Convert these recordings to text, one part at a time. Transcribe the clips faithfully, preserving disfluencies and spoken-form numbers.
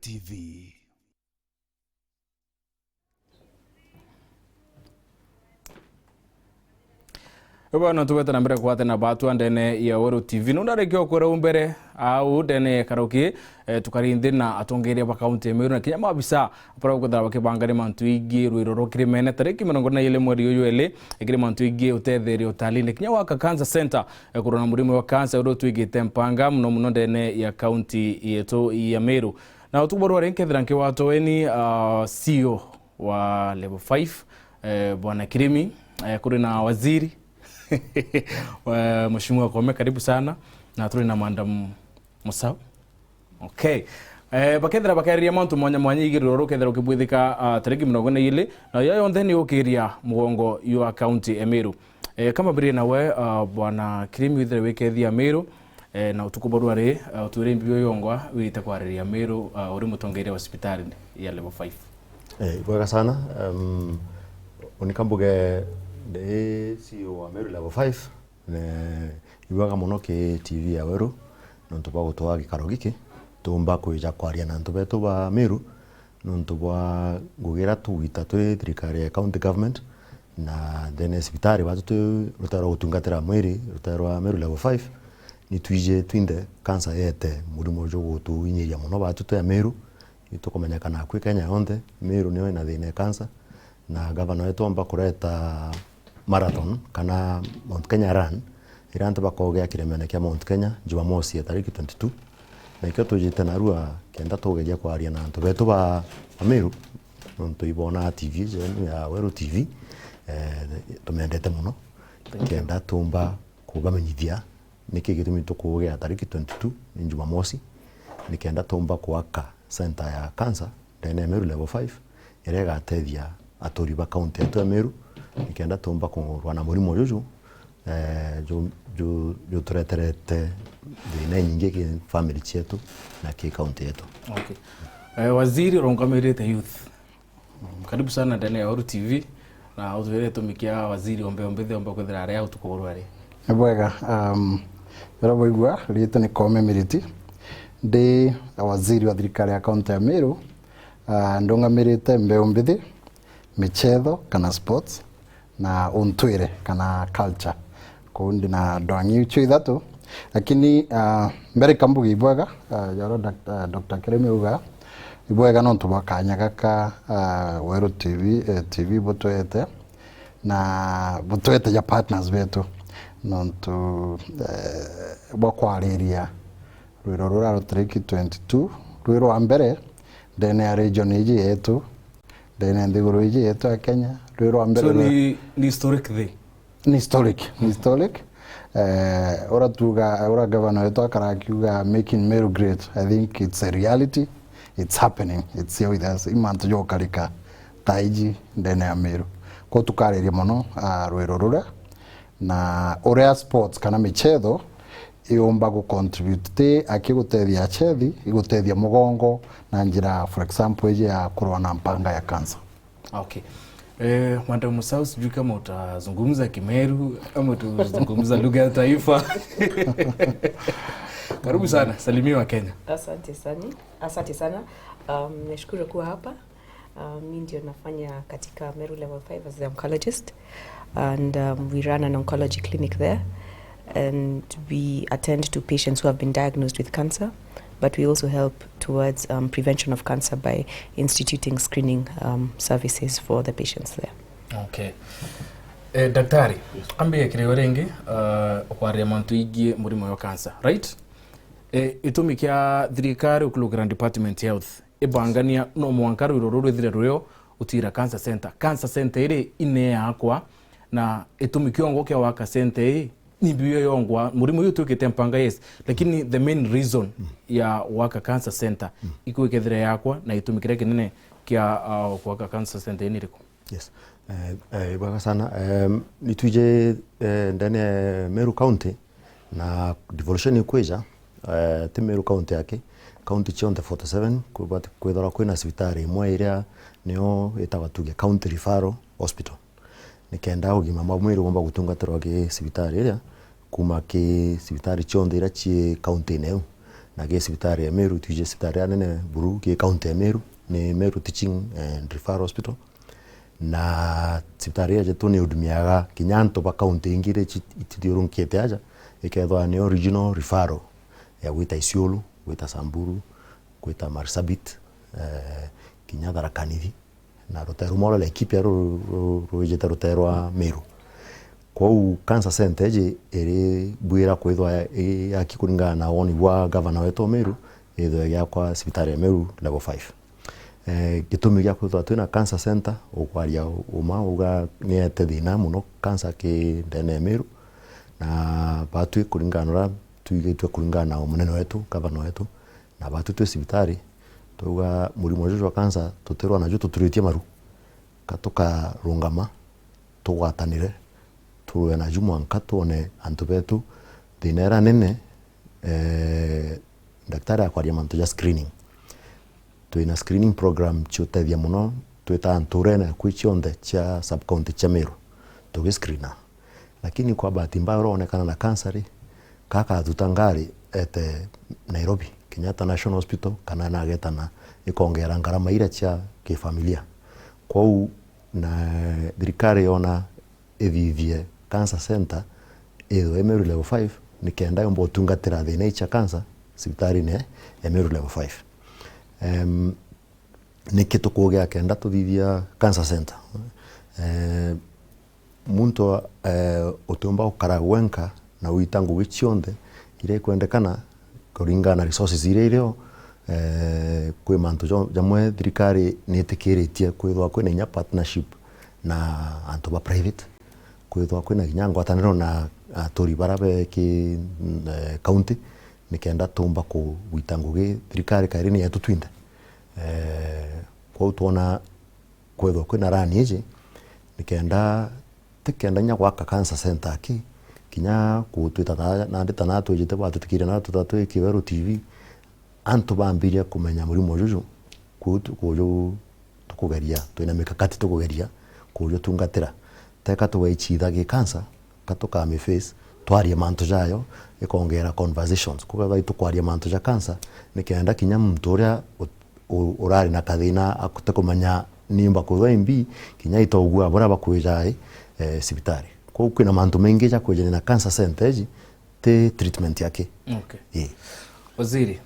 T V. Bwana, tugwete na mbere kwate na batwa ndene ya Weru T V. Nundarikia ukwira u mbere au ndene ya karuki, eh, tukari nthi na atongeria ba kaunti ya Meru na kinya maabisa baria bakwithira bakibangania mantu ingi rwiro rwa kirimene tariki mirongo ina na ili mweri uyu eli, ikiri mantu ingi utetheria utalini kinya waka cancer center, eh, kurwa na murimo wa cancer uria utwigite mpanga muno muno ndene ya kaunti yetu ya Meru. Na utuku bwa rwari nkethira nkiwatwa weni, ah, C E O wa Level five, eh, Bwana Kirimi, eh, kuri na waziri, eh, Mheshimiwa Koome, karibu sana, na turi na Madam Musau. Okay. Eh, bakethira bakariria mantu mwanya mwanya igiri ruru kethira ukibwithika, ah, tariki mirongo ina na ili, na yo yonthe ni ukiria mugongo jwa kaunti ya Meru. Eh, kama mbere nawe, ah, Bwana Kirimi, withire wikethia Meru, eh, na utuku bwa rwari, ah, utwire mbiu yongwa wite kwariria Meru, ah, uri mutongeria wa cibitari ya Level five. Eh, ibwega sana. Em, unika mbuge ndi C E O wa Meru Level five. Ne, ibwega muno ki T V ya Weru, nontu bwa gutwaa gikaro giki, tuumba kwija kwaria na antu betu ba Meru, nontu bwa ngugi iria tugwita twi thirikari ya county government, na then cibitari batu twi rutaro rwa gutungatira mwiri, rutaro rwa Meru Level five, ni twiji twinthe cancer yete murimo jwa gutuinyiria muno batu twi Ameru. Ni tukumenyekana akui Kenya yonthe, Meru niyo ina thina ya cancer, na gavana wetu omba kureta marathon kana Mount Kenya Run, iria antu bakogea kiremene kia Mount Kenya Jumamosi ya tariki twenty-two. Na ikio tujite narua kenda tugeria kwaria na antu betu ba Ameru, nontu ibona T V jenu ya Weru T V, eh, tumendete muno. Thank you. Kenda tumba kubamenyithia niki gitumi tukugea tariki twenty-two ni Jumamosi, nikenda tumba kuaka center ya cancer ndene ya Meru Level five, iria igatethia aturi ba county yetu ya Meru, nikenda tumba kurwa na murimo juju, eh, ju-, ju-, jutureterete thina inyingi ki family cietu na ki county yetu. Okay. Eh, waziri urungamirite youth. Mm, karibu sana ndani ya Weru T V, na utwire gitumi kia waziri ombe ombe the ombe kwithira ari au tukuburwa ri. Ni bwega, um, uria bwaigua, riitwa ni Koome Miriti, ndi waziri wa thirikari ya kaunti ya Meru, ah, ndungamirite mbeu mbithi, michetho kana sports, na untwire kana culture. Kou ndi na ndwang'i icio ithatu, lakini, ah, mbere kambuge ibwega, ah, joro Dak-, ah, Doctor Kirimi auga, ibwega nontu bwa kanya gaka, ah, Weru T V, eh, T V butwete, na butwete ja partners betu, nontu, eh, bwa kwariria rwiro rura rwa tariki twenty-two, rwi rwa mbere ndene ya region iji yetu, ndene ya nthiguru iji yetu ya Kenya, rwi rwa mbere. So rwi- ni, ni historic thing? Ni historic, ni historic. Eh, ura tuga, ura governor wetu akara akiuga, "Making Meru great." I think it's a reality, it's happening, it's here with us. I mantu jokarika ta iji ndene ya Meru. Ko tukariria mono, ah, rwiro ruria, na uria sports kana michetho iumba gu contribute ti aki gutethia achethi, igutethia mugongo na njira, for example, iji ya kurwa na mpanga ya cancer. Okay. Eh, Madam Musau, sijui kama utazungumza Kimeru ama utazungumza lugha ya taifa. Karibu sana, salimia wa Kenya. Asante sana. Asante sana. Um, nashukuru kuwa hapa. Uh, mi ndio nafanya katika Meru Level five as the oncologist, and, um, we run an oncology clinic there, and we attend to patients who have been diagnosed with cancer, but we also help towards, um, prevention of cancer by instituting screening, um, services for the patients there. Okay. Eh, daktari, ambie kirio ringi, uh, ukwariria mantu igie murimo wa cancer, right? Eh, itumi kia thirikari ukulukira Department Health ibangania no mwanka rwiro ruru rwithire rwio utira cancer center. Cancer center iri ine yakwa, na itumi kiongo kia waka center ii ni mbio yongwa. Murimo uyu utwikite mpanga, yes, lakini the main reason ya waka cancer center ikwikethira yakwa, na itumi kiria kinene kia, uh, kwaka cancer center ii ni iriku? Yes. Eh, eh, ibwega sana. Em, nitwije, eh, ndene ya Meru County, na devolution ikwija, eh, ti Meru County yake, county cionthe forty-seven, kubati kwithirwa kwina cibitari imwe iria niyo itagwa tuge County Referral Hospital. Nikenda ugima bwa mwiri bumba gutungatirwa ki cibitari iria, kuma ki cibitari cionthe iria cii county-ini iu. Na gi cibitari ya Meru, twiji cibitari ya nene buru gi kaunti ya Meru, ni Meru Teaching and Referral Hospital. Na cibitari ya jetu ni udumiaga kinya antu ba kaunti ingi iria ici-, itithiurunkite aja, ikethwa ni original referral ya gwita Isiolo, gwita Samburu, gwita Marsabit, eh, kinya Tharaka Nithi. Na rutere rumwe rwa Laikipia ru-, ru-, rwijite rutere rwa Meru. Kwou cancer center iji iri bwira kwithwa i-, yaki kuringana na woni bwa gavana wetu wa Meru, ithwe giakwa cibitari ya Meru level five. Eh, gitumi gia kwithwa twina cancer center, ukwaria uma uga niete thina muno cancer ki ndene ya Meru, na batwi kuringana na uria twigitwe kuringana na umunene wetu, gavana wetu, na batwi twi cibitari, twauga murimo juju jwa cancer tutirwa naju tuturitie maru, ka tukarungama, tugwatanire, turwe naju mwanka twone antu betu. Thina iria nene, eh, daktari akwaria mantu ja screening. Twina screening program ciutethia muno, twita nturene kwi cionthe cia sub county cia Meru, tugiscreena. Lakini kwa bahati mbaya uronekana na cancer ri, kakathuta ngari ete Nairobi, Kenyatta National Hospital, kana nagetana ikongera ngarama iria cia kifamilia. Kwou na thirikari yona ithithie cancer center ithwe i Meru level five, nikenda yomba utungatira thina icia cancer cibitarine ya Meru level five. Em, niki tukugia kenda tuthithia cancer center? Eh, muntu, eh, utiumba gukara gwenka na wita ngugi cionthe iria ikwendekana kuringana na resources iria irio. Eh, kwi mantu jo-, jamwe thirikari niitikiritie kwithwa kwina inya partnership na antu ba private, kwithwa kwina kinya ngwataniro na aturi bara be ki, eh, county, nikenda tumba kugwita ngugi thirikari kairi ni yetu twinthe. Eh, kwou twona kwethwa kwina rani iji, nikenda, tikenda inya gwaka cancer center aki, kinya kutwita na, nandi ta na twijite batutikiria na tuta twi Kiweru T V, antu bambiria kumenya murimo juju, kuu tu-, kuju tukugeria, twina mikakati tukugeria kujutungatira. Teka tugaichitha gi cancer, ka tukamiface, twarie mantu jayo, ikongera conversations. Kuga bai tukwaria mantu ja cancer, nikenda kinya muntu uria ut-, u-, urari na kathina atikumenya nimba kwithwa imbi, kinya itaugua buria bakwijai, eh, cibitari. Kwou kwina mantu maingi ja kwijania na cancer center iji, ti treatment yake. Okay. Ii. Waziri,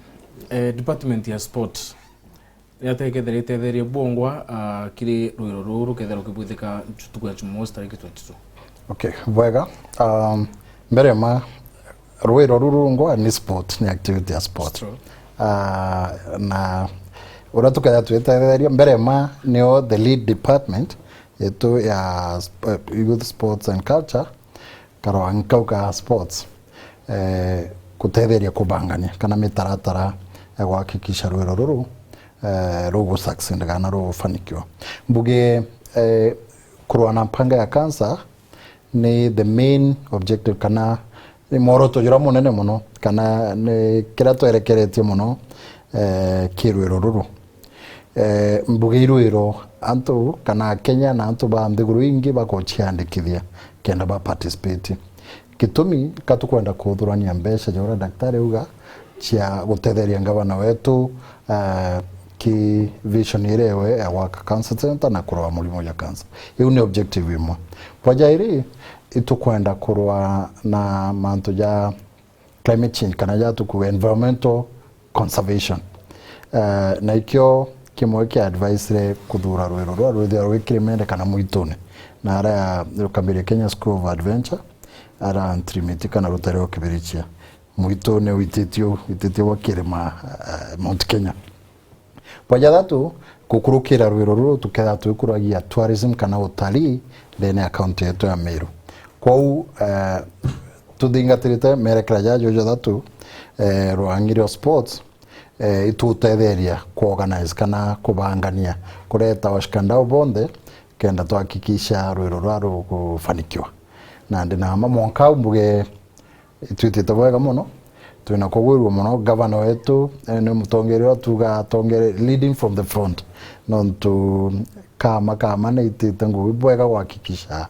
eh, department ya sport, niatia ikethira itetherie bwongwa, ah, kiri rwiro ruru rukethira rukibwithika ntuku ya Jumamosi tariki twenty-two? Okay, bwega. Um, mbere ma rwiro ruru rungwa ni sport, ni activity ya sport. True. Ah, na uria tukethira twitetheria mbere ma nio the lead department yetu ya sp-, youth, sports and culture, karwa nkauga sports, eh, gutetheria kubangania kana mitaratara ya guhakikisha rwiro ruru, eh, rugusucceed kana rugufanikiwa. Mbuge, eh, kurwa na mpanga ya cancer ni the main objective kana ni mworoto juria munene muno kana ni kiria twerekeretie muno, eh, ki rwiro ruru. Eh, mbuge irwiro antu kana Akenya na antu ba nthiguru ingi baguciandikithia kenda ba participate. Gitumi ka tukwenda kuthurania mbeca ja uria daktari auga cia gutetheria ngavana wetu, eh, ki vision iria ewe ya gwaka cancer center na kurwa murimo ja cancer. Iu ni objective imwe. Bwa jairi, itukwenda kurwa na mantu ja climate change, kana ja tukuuga environmental conservation. Eh, na ikio kimwe kia advice ri kuthura rwiro rwa rwithia rwi kirimene kana mwitune. Na aria rukambiria Kenya School of Adventure, ara Ntirimiti kana rutere rwa Kibirichia. Mwitune wititio, wititio gwa kirima, eh, Mount Kenya. Bwa jathatu, gukurukira rwiro ruru tukethira twikuragia tourism kana utalii ndene ya kaunti yetu ya Meru. Kwou, eh, tuthingatirite merekera jaja jathatu, eh, rwang'i rwa sports, eh, itutetheria kuorganize kana kubangania, kureta washikandau bonthe, kenda twahakikisha rwiro rwa rugufanikiwa. Na ndi na ma mwanka au mbuge, itwitite bwega mono, twina kugwirua mono. Gavana wetu, eh, ni mutongeria uria tuuga atongere, leading from the front, nontu kama kama ni itite ngugi bwega gwakikisha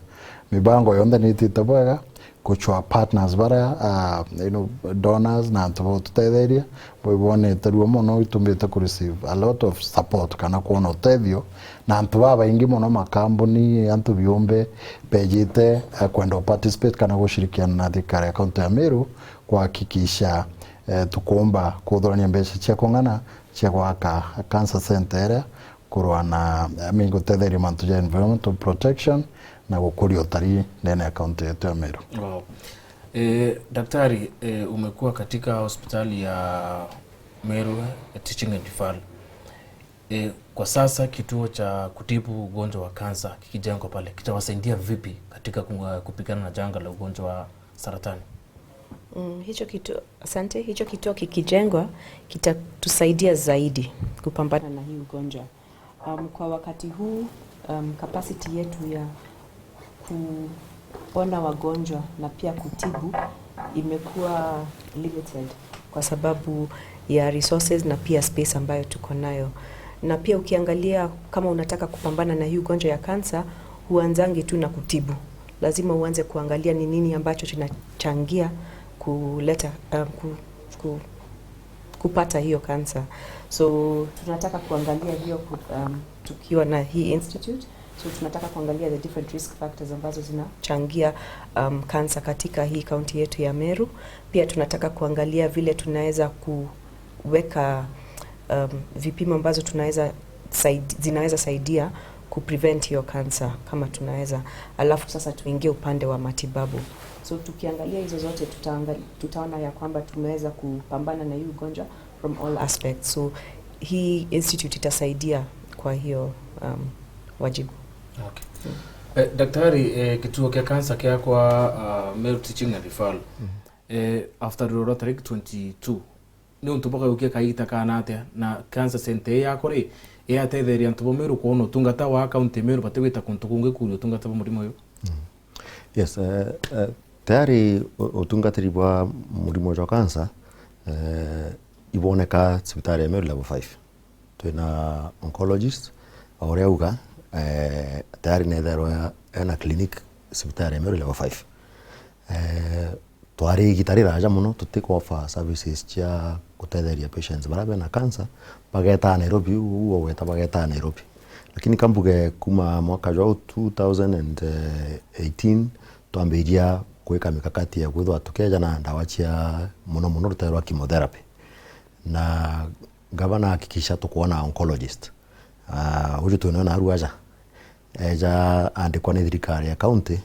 mibango yonthe ni itite bwega, Kuchwa partners baria, ah, you know, donors na antu ba ututetheria, bwibonete ruo mono, itumbite ku receive a lot of support kana kwona utethio na antu babaingi mono, makambuni, antu biumbe bejite, eh, kwenda u participate kana gushirikiana na thirikari ya kaunti ya Meru kuhakikisha, eh, tukumba kuthurania mbeca cia kung'ana cia gwaka cancer center iria kurwa na, I mean, gutetheria mantu ja environmental protection na gukuria utari ndene ya kaunti yetu ya Meru. Wow. Eh, daktari, eh, umekuwa katika hospitali ya Meru, eh, Teaching and Referral. Eh, kwa sasa kituo cha kutibu ugonjwa wa kansa kikijengwa pale, kitawasaidia vipi katika ku-, kupigana na janga la ugonjwa wa saratani? Mm, hicho kituo, asante, hicho kituo kikijengwa kitatusaidia zaidi kupambana na hii ugonjwa. Um, kwa wakati huu, um, capacity yetu ya kuona wagonjwa na pia kutibu imekuwa limited kwa sababu ya resources na pia space ambayo tuko nayo. Na pia ukiangalia, kama unataka kupambana na hii ugonjwa ya kansa, huanzangi tu na kutibu. Lazima uanze kuangalia ni nini ambacho kinachangia kuleta, um, ku, ku, kupata hiyo kansa. So tunataka kuangalia hiyo ku-, um, tukiwa na hii institute. So tunataka kuangalia the different risk factors ambazo zinachangia, um, kansa katika hii kaunti yetu ya Meru. Pia tunataka kuangalia vile tunaweza kuweka, um, vipimo ambazo tunaweza said-, zinaweza saidia kuprevent hiyo kansa kama tunaweza. Alafu sasa tuingie upande wa matibabu. So tukiangalia hizo zote, tutaangali-, tutaona ya kwamba tumeweza kupambana na hii ugonjwa from all aspects. So hii institute itasaidia kwa hiyo, um, wajibu. Okay. Eh, daktari, eh, kituo kia kansa kiakwa, ah, Meru Teaching and Referral, eh, after ruroro tariki twenty-two, ni untu bwa gaukia kaita kana atia? Na cancer center ii yakwa ri, iratetheria antu ba Meru kwona utungata wa kaunti ya Meru batigwita kuntu kungi kuria utungata bwa murimo uyu? Yes, eh, eh, tayari u-, utungatiri bwa murimo jwa cancer, eh, ibwoneka cibitari ya Meru level five. Twina oncologist, o uria auga, eh, tayari netherwa ena clinic cibitari ya Meru level five. Eh, twari igita riraja mono tuti ku offer services cia gutetheria patients baria bena cancer, bagetaa Nairobi, uu, uu ugweta bagetaa Nairobi. Lakini kambuge kuma mwaka jwa two thousand and eighteen, twambiria gwika mikakati ya kwithirwa tukeja na ndawa cia mono mono rutee rwa chemotherapy. Na gavana ahakikisha tukwona oncologist. Ah, uju twina naru aja. Eja andikwa ni thirikari ya county,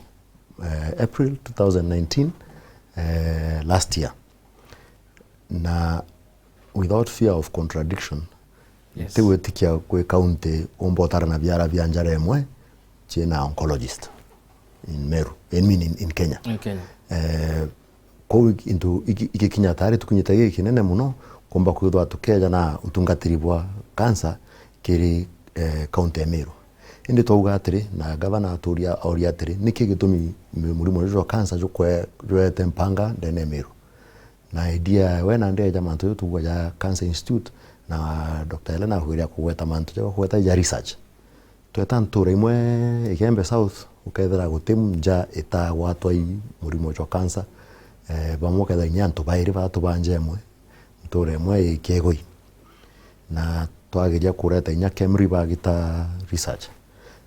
eh, April two thousand nineteen, eh, last year. Na without fear of contradiction, yes, ntigwitikia kwi county umba utara na biara bia njara imwe ciina oncologist in Meru, I mean in, in Kenya. In Kenya. Eh, kou into iki-, igikinya tayari tukinyite gigi kinene mono, kumba kwithwa tukeja na utungatiri bwa cancer kiri, eh, county ya Meru. Indi twauga atiri, na gavana aturia, auria atiri, niki gitumi mi-, murimo uju jwa cancer jukwe-, jwete mpanga ndene ya Meru? Na idea we nandi eja mantu jau tuuga ja Cancer Institute, na Doctor Helena akwiria kugweta mantu jau, kugweta ja research. Tweta ntura imwe Igembe South, ukethira guti nja itagwatwa i murimo jwa cancer. Eh, bamwe ukethira inya antu bairi batubanja imwe, ntura imwe i Kiegoi. Na twageria kureta inya KEMRI bagita research.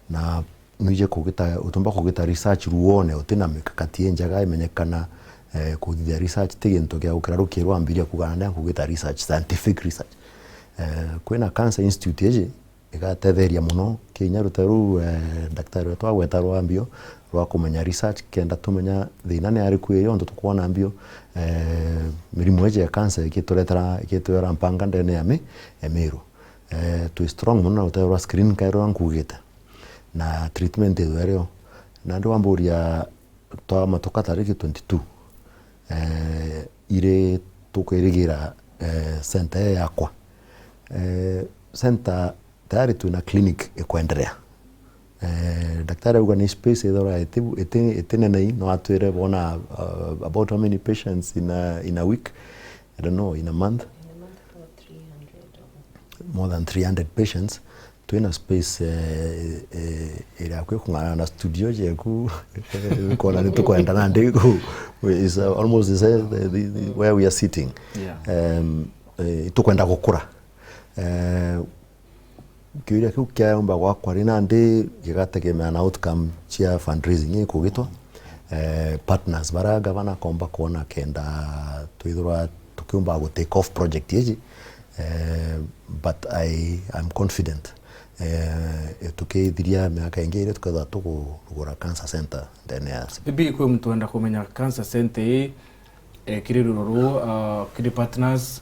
Na nwije kugita, utumba kugita research ruone utina mikakati injega imenyekana, eh, kuthithia research ti gintu gia gukira ruki rwambiria kuga nandi nkugita research, scientific research. Eh, kwina Cancer Institute iji, igatetheria mono. Kinya rute ruu, eh, daktari wetu agweta rwa mbio rwa kumenya research, kenda tumenya thina ni ariku iri, ontu tukwona mbio, eh, mirimo iji ya cancer ikituretera, ikitwera mpanga ndene ya mi-, ya Meru. Eh, twi strong mono na rute rwa screen kairwa nkugite. Na treatment ithwe rio. Nandi wamburia, twamatuka tariki twenty-two, eh, iri tukwirigira, eh, center ii yakwa. Eh, center tayari twina clinic ikwenderea. Eh, daktari auga ni space ithora iti-, iti-, itinenei, no atwire bona, uh, about how many patients in a, in a week, I don't know, in a month? In a month, about three hundred or more than three hundred patients. twina space, eh, eh, iria akwi kung'ana na studio jeku, kona ni tukwenda nandi ku, is, uh, almost the, the, the, the, where we are sitting. Yeah. Um, eh, tukwenda gukura. Eh, kiuria kiu kiaumba gwakwa ri nandi gigategemea na outcome cia fundraising ikugitwa. Eh, partners bara gavana komba kwona kenda twithirwa tukiumba gu take off project iji. Eh, but I am confident, eh, tukithiria miaka ingi iri tukethirwa tugurugura cancer center ndene ya Bibi, kwi muntu wenda kumenya cancer center ii, eh, kiri ruro ruu, ah, kiri partners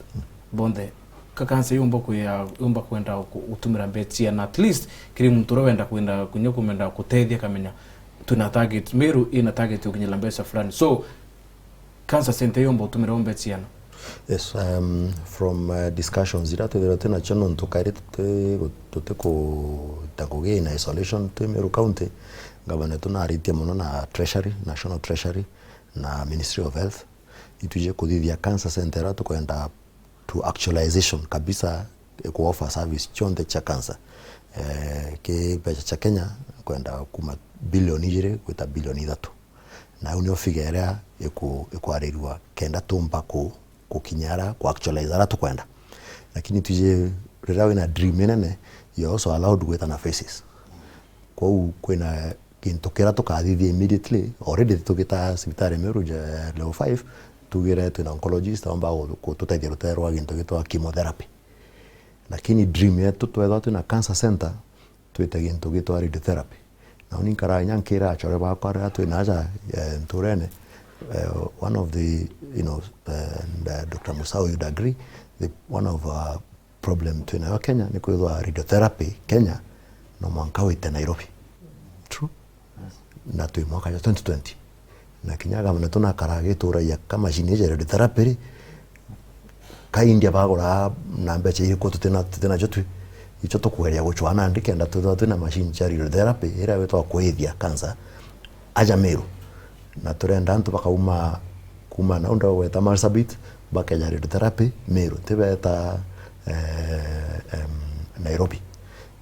bonthe, ka cancer yumba kwia, yumba kwenda ku-, gutumira mbecha ciana, at least kiri muntu uria wenda kwenda kunya kumenda kutethia, kamenya twina target, Meru ina target ya gukinyira mbecha fulani. So, cancer center yumba gutumira mbecha ciana? Yes, um, from, uh, discussions iria twithirwa twinacio, nontu kairi tuti-, tutikuta ngugi in isolation twi Meru County, ngavana wetu naritie mono na Treasury, National Treasury, na Ministry of Health, itwije kuthithia cancer center iria tukwenda to actualization kabisa, ku offer service cionthe cia cancer. Eh, ki mbecha cia Kenya kwenda kuma bilioni ijiri gwita bilioni ithatu. Na au nio figure iria iku-, ikwarirua kenda tumba ku-, gukinya ara, ku actualize ara tukwenda. Lakini twiji riria wina dream inene, you are also allowed gwita na phases. Kwou kwina gintu kiria tukathithia immediately, already tugita cibitari Meru ja level five, tugire twina oncologist aumba gu-, gututethia rutere rwa gintu gitwa chemotherapy. Lakini dream yetu twethwa twina cancer center, twite gintu gitwa radiotherapy. Na uni nkara inya nkira achore bakwa riria twina aja, eh, nturene, eh, one of the, you know, eh, and, uh, Doctor Musau, you'd agree, the, one of our problem twinayo Kenya ni kwithwa radiotherapy Kenya no mwanka wite Nairobi. True. Na twi mwaka jwa twenty twenty. Na kinya gavana tunakara agituragia ka machine iji ya radiotherapy ri, ka India bagura na mbecha iriku tutina, tutinacio twi. Icio tukugeria gucwaa nandi kenda twithwa twina machine cia radiotherapy iria witwa kwithia cancer aja Meru. Na turenda antu bakauma kuma nau ndagweta Marsabit, bakeja radiotherapy Meru, tibeta, eh, em, Nairobi.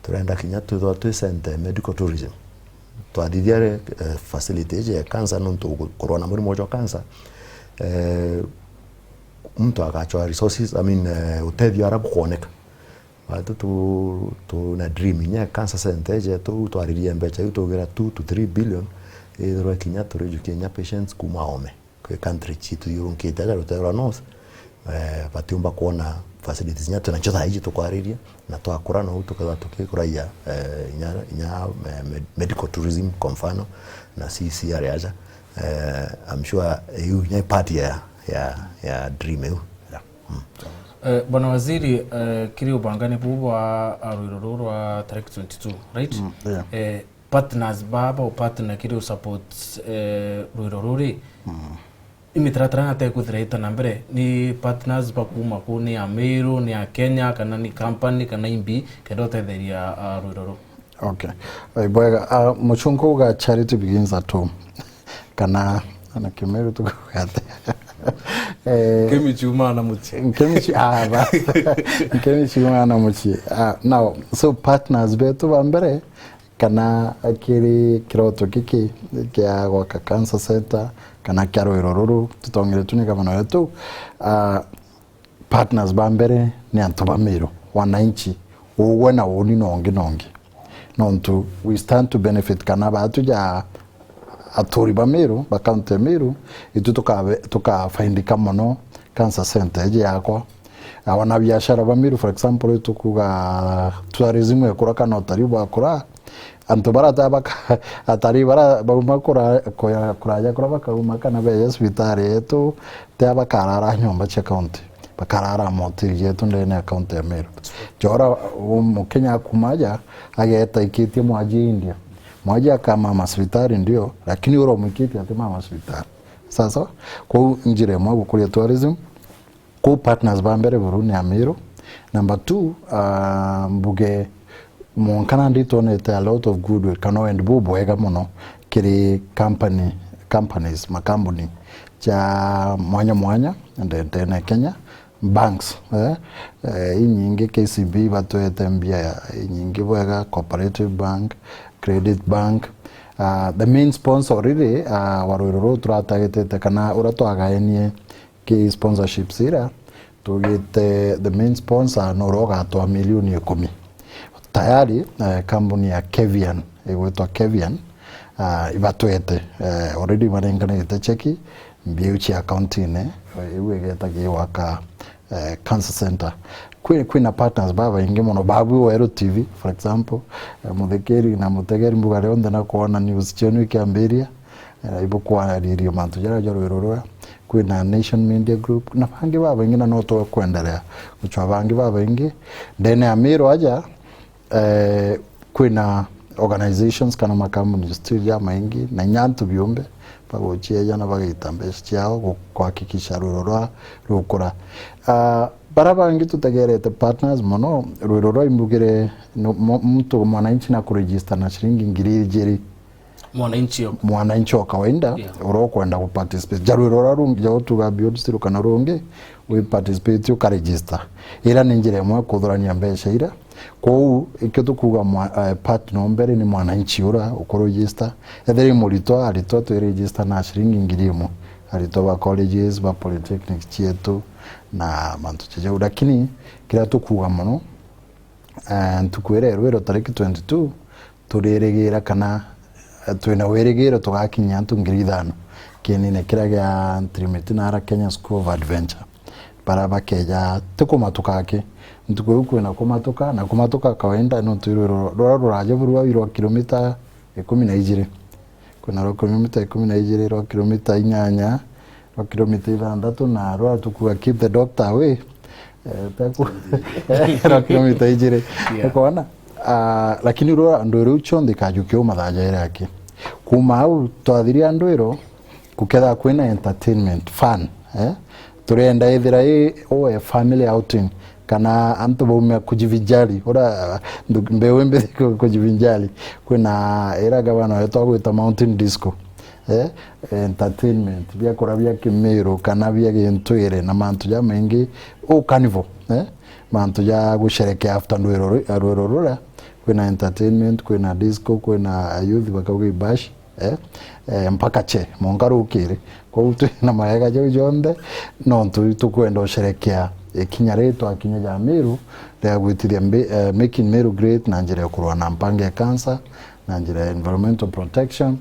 Turenda kinya twithwa twi center medical tourism. Twathithia, eh, facility iji ya cancer, nontu gu-, kurwa na murimo jwa cancer, eh, muntu agachwa resources, I mean, eh, utethio ara bukwoneka. Batu tu, tu na dream inya cancer center iji yetu, twaririe mbecha iu tugira two to three billion, ithirwe kinya turijukia inya patients kuma Homa kwi country citu thiurunkite aja rutere rwa North, eh, batiumba kwona facilities inya twinacio thaa iji tukwariria, na twakura nou tukethirwa tukikuraia, eh, inya, inya, eh, med-, medical tourism kwa mfano, na C C R aja. Eh, I'm sure iu inya part ya, ya, ya dream iu. Yeah. Mm. Eh, Bwana Waziri, eh, kiri ubangani buu bwa, ah, rwiro ruu rwa tariki twenty-two, right? Mm, yeah. Eh, partners baa ba partner kiri u support, eh, rwiro ruu ri, mm, imitaratara nata ikwithira ita na mbere? Ni partners ba kuuma ku, ni Ameru, ni a Kenya, kana ni company, kana imbi, kenda utetheria, ah, rwiro ruu? Okay. Eh, bwega, ah, muchunku uga charity begins at home. Kana, ana Kimeru tukuga atia? Eh, nkimi ciumaa na mucii. Nkimi ci-, ah, bas. Nkimi ciumaa na mucii. Ah, now, so partners betu ba mbere, kana kiri kiroto giki kia gwaka cancer center, kana kia rwiro ruru tutongire tu ni gavana wetu, ah, partners ba mbere ni antu ba Meru, wananchi, ugwe na uni na ungi na ungi. Nontu we stand to benefit kana batu ja aturi ba Meru, ba county ya Meru, itu tukabe-, tukafaidika mono cancer center iji yakwa. Wana biashara ba Meru, for example, itukuga tourism ekura kana utari bwakura, antu bara ta baka-, atari bara bauma kura-, kuya-, kuraja kura bakauma kana beja cibitari yetu, tia bakarara nyomba cia county, bakarara moteri yetu ndene ya county ya Meru. Jora u-, Mukenya akuma aja, ageta ikitie mwaji India. Mwaji akamama cibitari ndio, lakini ura umwikitie ati mama cibitari. Sasa, kwou njira imwe gukuria tourism, ku partners ba mbere buru ni Ameru. Number two, ah, mbuge mwanka nandi twonete a lot of goodwill, kana wendi bubwega mono kiri company, companies, makambuni ja mwanya mwanya nde-, ndene Kenya, Banks, eh, eh, inyingi K C B ibatwete mbia inyingi bwega, Cooperative Bank, Credit Bank. Ah, the main sponsor really, ah, wa rwiro ruu turatargetete kana uria twagaenie ki sponsorships ira, tugite the main sponsor nuria ugatwaa milioni ikumi. Tayari, eh, kambuni ya Kevian, igwitwa Kevian, ah, ibatwete, eh, already ibarenganirite cheki, mbia iu cia account-ini, eh, iu igeta gwaka, eh, cancer center. Kwi, kwina partners babaingi mono, babu Weru T V, for example, eh, muthikiri na mutegeri mbuga rionthe na kwona news cienu ikiambiria, eh, ibukwaririo mantu jaria ja rwiro ruria. Kwina Nation Media Group, na bangi babaingi, na no tukwenderea gucwa bangi babaingi. Ndene ya Miru aja, eh, kwina organizations kana makambuni still jamaingi, na inya antu biumbe bagucieja na bagaita mbeca ciao gu-, kuhakikisha rwiro rwa rukura. Ah, bara bangi tutegerete partners mono, rwiro rwa imbugire no-, mo-, muntu mwananchi na kuregister na ciringi ngiri ijiri. Mwananchi o- mwananchi wa kawaida, yeah, uria ukwenda ku participate. Ja rwiro ruria rungi, ja utuga Beyond Zero kana rungi, wi participate uka register. Ira ni njira imwe ya kuthurania mbeca ira. Kwou, ikio tukuga mwa-, eh, part no mbere ni mwananchi uria uku register. Ethira i muritwa, aritwa twi register na ciringi ngiri imwe. Aritwa ba colleges, ba polytechnics cietu, na mantu ja jau. Lakini, kiria tukuga mono, eh, ntuku iria irwiro tariki twenty-two, turirigira kana, eh, twina wirigiro tugakinyia antu ngiri ithano kiinine kiria gia Ntirimiti na ara Kenya School of Adventure. Bara bakeja, ti kumatuka aki. Ntuku iu kwina kumatuka, na kumatuka kawaida nontu i rwiro ruria ruraja buru rwa kilomita ikumi na ijiri. Kwina rwa kilomita ikumi na ijiri, rwa kilomita inyanya, rwa kilomita ithanthatu, na rwa tukuga keep the doctor away. Eh, teku-, rwa kilomita ijiri. Yeah. Ukona? Ah, lakini rwa ndwiro iu cionthe ikajukia mathaa jairi aki. Kuma au twathiria ndwiro, gukethira kwina entertainment, fun, eh? Turenda ithira i, o, a family outing, kana antu baumia kujivinjari, ura, ndu-, mbeu imbithi ku-, kujivinjari. Kwina ira gavana wetu agwita mountain disco, eh? Entertainment, biakura bia Kimiru, kana bia gintwire, na mantu jamaingi, o carnival, eh? Mantu ja gusherekea after ndwiro ru-, rwiro ruria, kwina entertainment, kwina disco, kwina youth bakauga ibash, eh, eh, mpaka che, mwanka rukiri. Kwou twina maega jau jonthe, nontu tukwenda usherekea ikinya riri twakinya ja Meru, ria gwitithia mbi-, eh, making Meru great na njira ya kurua na mpango ya cancer, na njira ya environmental protection,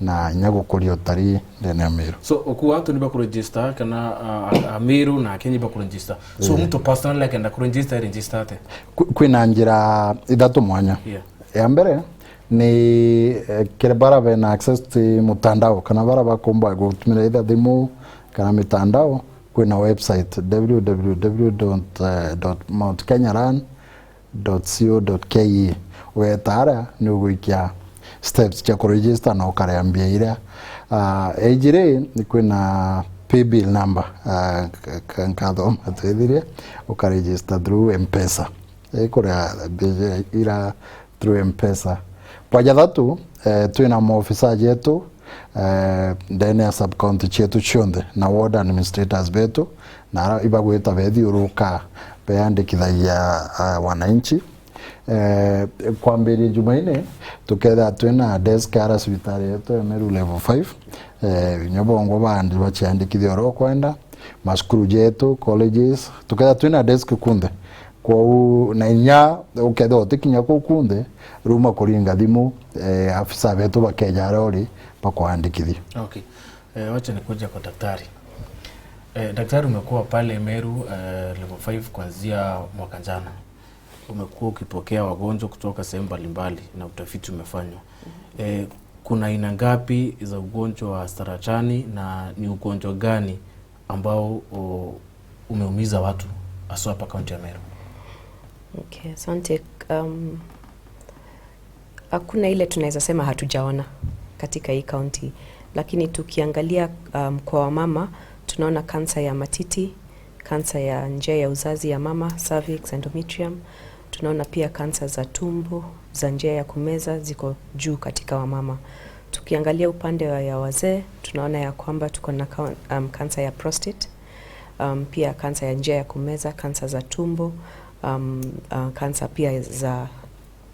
na inya gukuria utarii ndene ya Meru. So, ukuu antu ni bakuregister kana, ah, a, a Meru na Kenya bakuregister? So, yeah, muntu personally akenda kuregister, register atia? Kwi-, kwina njira ithatu mwanya. Yeah. Ya mbere, ni, eh, kiri bara bena access to mutandao, kana bara bakumba gutumira either thimu kana mitandao, kwina website, w w w dot mount kenya run dot co dot k e. Ugeta aria, ni ugwikia steps cia kuregister na ukarea mbia iria. Ah, ya ijiri, kwina paybill number, ah, ka-, ka-, nkathoma twithirie, ukaregister through M-Pesa. Ikuria mbia ira through M-Pesa. Bwa jathatu, eh, twina maofisa jetu, eh, ndene ya sub-county cietu cionthe, na ward administrators betu, na ara ibagwita bethiuruka beandikithagia, eh, wananchi. Eh, kwambiria Jumaine, tukethira twina desk ara cibitari yetu ya Meru Level five, eh, inya bongwa bandi baciandikithia uria ukwenda, macukuru jetu, colleges, tukethira twina desk kunthe. Kwou, na inya ukethira utikinya kuu kunthe, ruma kuringa thimu, eh, afisa betu bakeja aria uri, bakwandikithia. Okay. Eh, wacha nikuje kwa daktari. Eh, daktari, umekuwa pale Meru, eh, level five kuanzia mwaka jana. Umekuwa ukipokea wagonjwa kutoka sehemu mbalimbali na utafiti umefanywa. Eh, kuna aina ngapi za ugonjwa wa saratani na ni ugonjwa gani ambao, o, umeumiza watu haswa hapa kaunti ya Meru? Okay, asante. Um, hakuna ile tunaweza sema hatujaona katika hii kaunti, lakini tukiangalia, um, kwa wamama, tunaona kansa ya matiti, kansa ya njia ya uzazi ya mama, cervix, endometrium. Tunaona pia kansa za tumbo, za njia ya kumeza ziko juu katika wamama. Tukiangalia upande wa, ya wazee, tunaona ya kwamba tuko na ka-, um, kansa ya prostate. Um, pia kansa ya njia ya kumeza, kansa za tumbo, um, uh, kansa pia za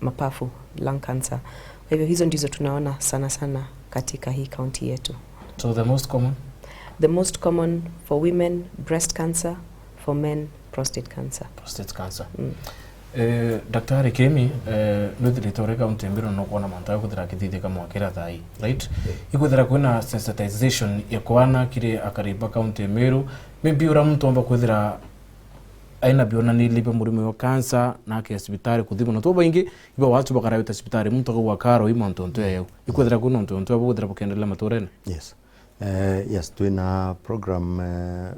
mapafu, lung cancer. Kwa hivyo hizo ndizo tunaona sana sana katika hii kaunti yetu. So the most common? The most common for women, breast cancer, for men, prostate cancer. Prostate cancer. Mm. Eh, Daktari Kemi, eh, nwithirite uri kaunti ya Meru na nukwona mantu ya kwithira akithithika mwakira thai, right? Ikwithira kwina sensitization ya kwana kiri akari ba kaunti ya Meru, maybe ura muntu omba kwithira aina bionaniri bia murimo wa cancer na ake cibitari kuthimwa. Na twa baingi iba watu bakara wita cibitari, muntu akauga karo i mantu ontu yeu. Ikwithira kwina ontu ontu yeu bukwithira bukiendelea maturene? Yes. Eh, yes, twina program eh,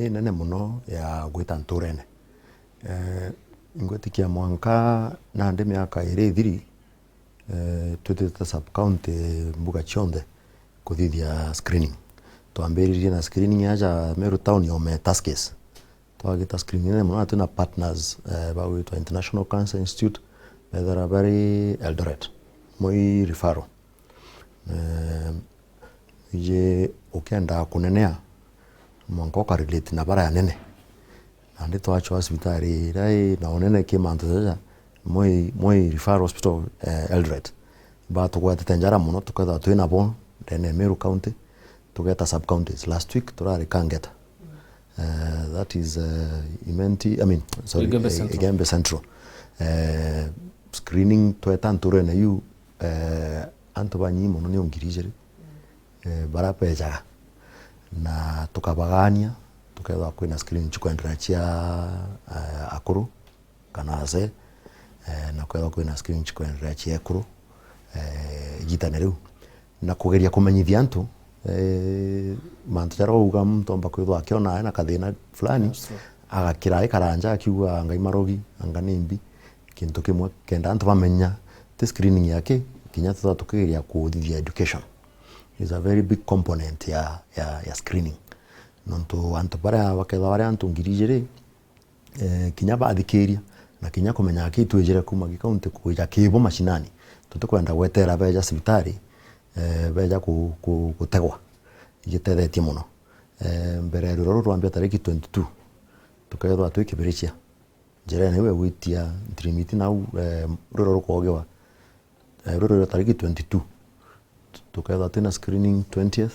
inene muno ya gwita nturene. Eh, ingwitikia mwanka nandi miaka iri ithiri, eh, twitite sub county mbuga cionthe kuthithia screening. Twambiririe na screening aja Meru town ya Ometaskis. Twagita screening nene muno, na twina partners eh, bagwitwa International Cancer Institute, bethera bari Eldoret, Moi referral. Eh, iji ukienda kunenea mwanka ukarelate na bara anene. Nandi twachwa cibitari iria i na unene ki mantu jaja, Moi, Moi Referral Hospital eh, Eldoret, batugwetete njara muno, tukethirwa twi nabo ndene ya Meru County, tugeta sub counties. Last week turari Kangeta. Eh, that is eh, Imenti, I mean, sorry, Igembe eh, Central. Igembe Central. Eh, screening tweta nturene yu eh, antu banyinyi muno ni ngiri ijiri eh, bara bejaga, na tukabagania, tukethwa kwina screening cikwenderea cia eh, akuru kana aze eh, na kwethwa kwina screening cikwenderea cia ekuru eh, igitane riu, na kugeria kumenyithia antu eh, mantu jaria wauga muntu omba kwithwa akiona ena kathina fulani, agakira aikaranja akiuga anga imarogi, anga ni mbi. Kintu kimwe kenda antu bamenya ti screening yake, kinya tutha tukigeria kuthithia education is a very big component ya, ya, ya screening. Nontu antu baria bakethwa bari antu ngiri ijiri eh, kinya bathikiria na kinya kumenya aki twijire kuma gikaunti kuja kibo mashinani. Tutikwenda gwetera beja cibitari eh, beja ku, ku, gutegwa. Igitethetie muno. Eh, mbere ya rwiro ruru rwambia tariki twenty-two, tukethwa twi Kibirichia njirene iu egwitia Ntirimiti nau eh, rwiro rukogiwa eh, rwiro rwa tariki twenty-two, tukethwa twina screening twentieth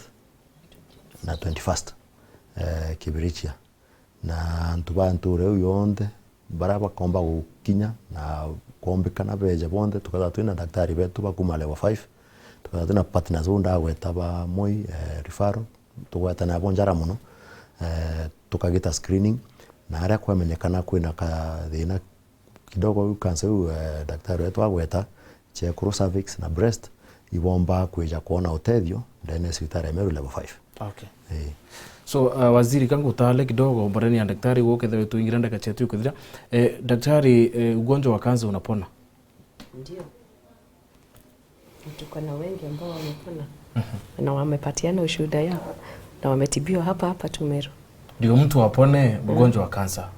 na twenty-first eh, Kibirichia. Na antu ba nture iu yonthe bara bakomba gukinya na kwombikana beje bonthe, tukethwa twina daktari betu ba kuma level five, tukethwa twina partners bau ndagweta ba Moi eh, referral, tugwetane nabo njara muno eh, tukagita screening, na aria kwamenyekana kwina kathina kidogo, kansa iu eh, daktari wetu agweta, cia ekuru cervix na breast, ibomba kwija kwona utethio ndene ya cibitari ya Meru level five. Okay. Eh. So uh, waziri, kangutale kidogo mbareni ya daktari, ugo kethira tuingire ndaka chetu kuthira eh, daktari, eh, ugonjwa wa kansa unapona? Ndio. Tuko na wengi ambao wamepona na wamepatiana ushuhuda yao na wametibiwa hapa hapa tu Meru. Ndio mtu apone ugonjwa wa kansa,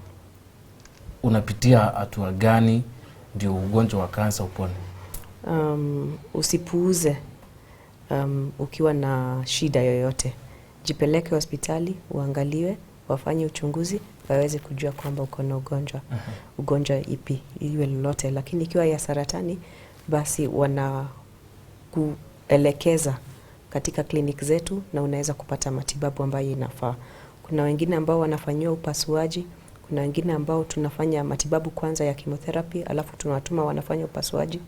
unapitia hatua gani ndio ugonjwa wa kansa upone? Um, usipuuze um, ukiwa na shida yoyote, jipeleke hospitali uangaliwe, wafanye uchunguzi waweze kujua kwamba uko na ugonjwa. Ugonjwa ipi iwe lolote, lakini ikiwa ya saratani, basi wanakuelekeza katika clinic zetu na unaweza kupata matibabu ambayo inafaa. Kuna wengine ambao wanafanyiwa upasuaji, kuna wengine ambao tunafanya matibabu kwanza ya chemotherapy alafu tunawatuma wanafanya upasuaji,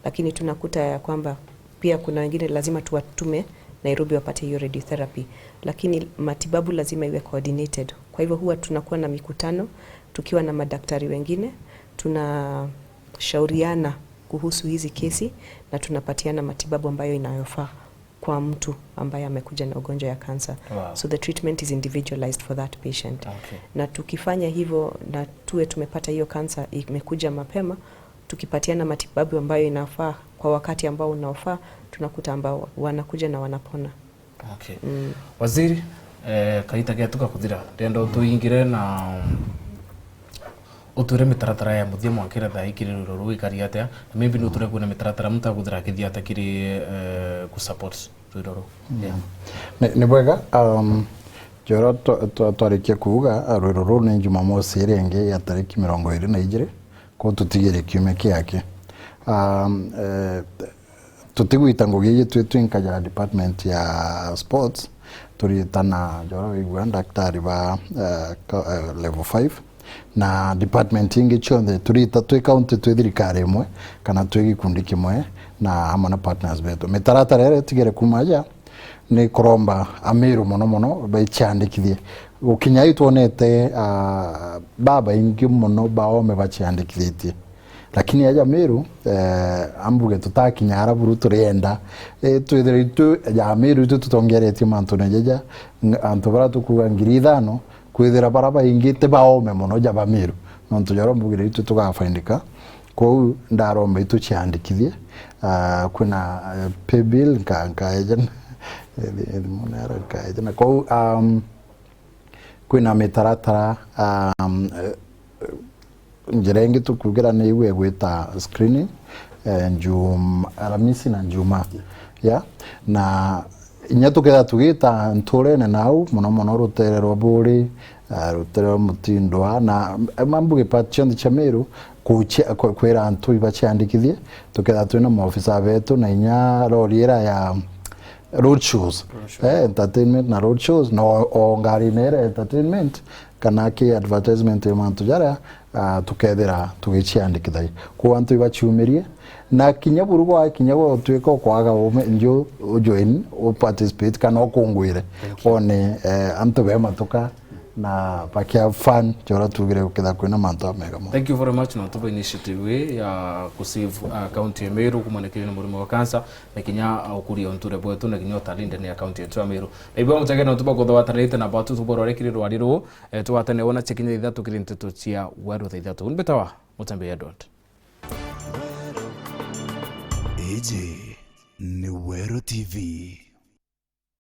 lakini tunakuta ya kwamba pia kuna wengine lazima tuwatume Nairobi wapate hiyo radiotherapy, lakini matibabu lazima iwe coordinated. Kwa hivyo huwa tunakuwa na mikutano tukiwa na madaktari wengine, tunashauriana kuhusu hizi kesi na tunapatiana matibabu ambayo inayofaa kwa mtu ambaye amekuja na ugonjwa ya kansa. Wow. So the treatment is individualized for that patient. Okay. Na tukifanya hivyo na tuwe tumepata hiyo kansa imekuja mapema, tukipatiana matibabu ambayo inafaa kwa wakati ambao unaofaa, tunakuta ambao wanakuja na wanapona. Okay. Mm. Waziri, eh, kaita getu gakuthira, ndenda utuingire na, um, utwire mitaratara ya muthia mwankire thaa ikiri rwiro ruu ikari atia, na maybe nutwire kwina mitaratara muntu aguthira akithia atia kiri eh, ku support rwiro ruu. Yeah. Ni, ni bwega, um, Njoro twa-, twa-, twarikia kuuga, ah, rwiro ruu ni Jumamosi iria ingi ya tariki mirongo iri na ijiri, kwou tutigire kiumia kiaki. Um, eh, tutigwita ngugi iji twi twinka ja department ya sports, turiitana njoro wigua ndaktari ba, eh, ka-, eh, level five, na department ingi cionthe turiita twi county, twi thirikari imwe, kana twi gikundi kimwe, na amwe na partners betu. Mitaratara iria itigire kuuma aja, ni kuromba Amiru mono mono baiciandikithie. Gukinya ii twonete, ah, babaingi mono baome baciandikithitie. Lakini aja Miru, eh, ambuge tutakinya ara buru turienda, eh, twithire itu, ja Miru itu tutongeretie mantune jaja, ng-, antu bara tukuuga ngiri ithano, kwithira bara baingi ti baome mono ja ba Miru. Nontu jaro mbugire itu tugafaindika. Kwou ndaromba ituciandikithie, ah, kwina, eh, pay bill, nka-, nkaejana, thimu nera nkaejana. Kwou, um, kwina mitaratara, um, eh, njira ingi tukugira ni iu egwita screening, eh, Jum-, Aramisi na Juma. Yeah. Na inya tukethira tugita nturene nau, mono mono rutere rwa Buri, ah, rutere rwa Mutindwa, na, eh, mambuge part cionthe cia Miru, kucia-, kwe-, kwira antu ibaciandikithie, tukethira twina maofisa betu, na inya rori ira ya road shows. Road show. Eh, entertainment na road shows, na o, o ngarine ira entertainment, kana ki advertisement ya mantu jaria, ah, tukethira tugiciandikithagia. Kwou antu ibaciumirie, na kinya buru gwa, kinya gwa utwika ukwaga ume-, nju ujoin, uparticipate, kana ukungwire. Thank you. One, eh, antu be matuka, na bakia fun, jora tugire gukitha kwina mantu amega mono. Thank you very much, nontu bwa initiative ii ya kusave, uh, county ya Meru kumanakiri na murimo wa cancer, na kinya, uh, ukuria unture bwetu, na kinya utalii ndene ya county yetu ya Meru. Na ibwa mutegere nontu bwa kuthugatanirite na batu tubororikiri rwari ruu, eh, twatene wona cikinya ithatu kiri nteto cia weru thaa ithatu. Mbitawa Mutembe Edward. Iji ni Weru T V.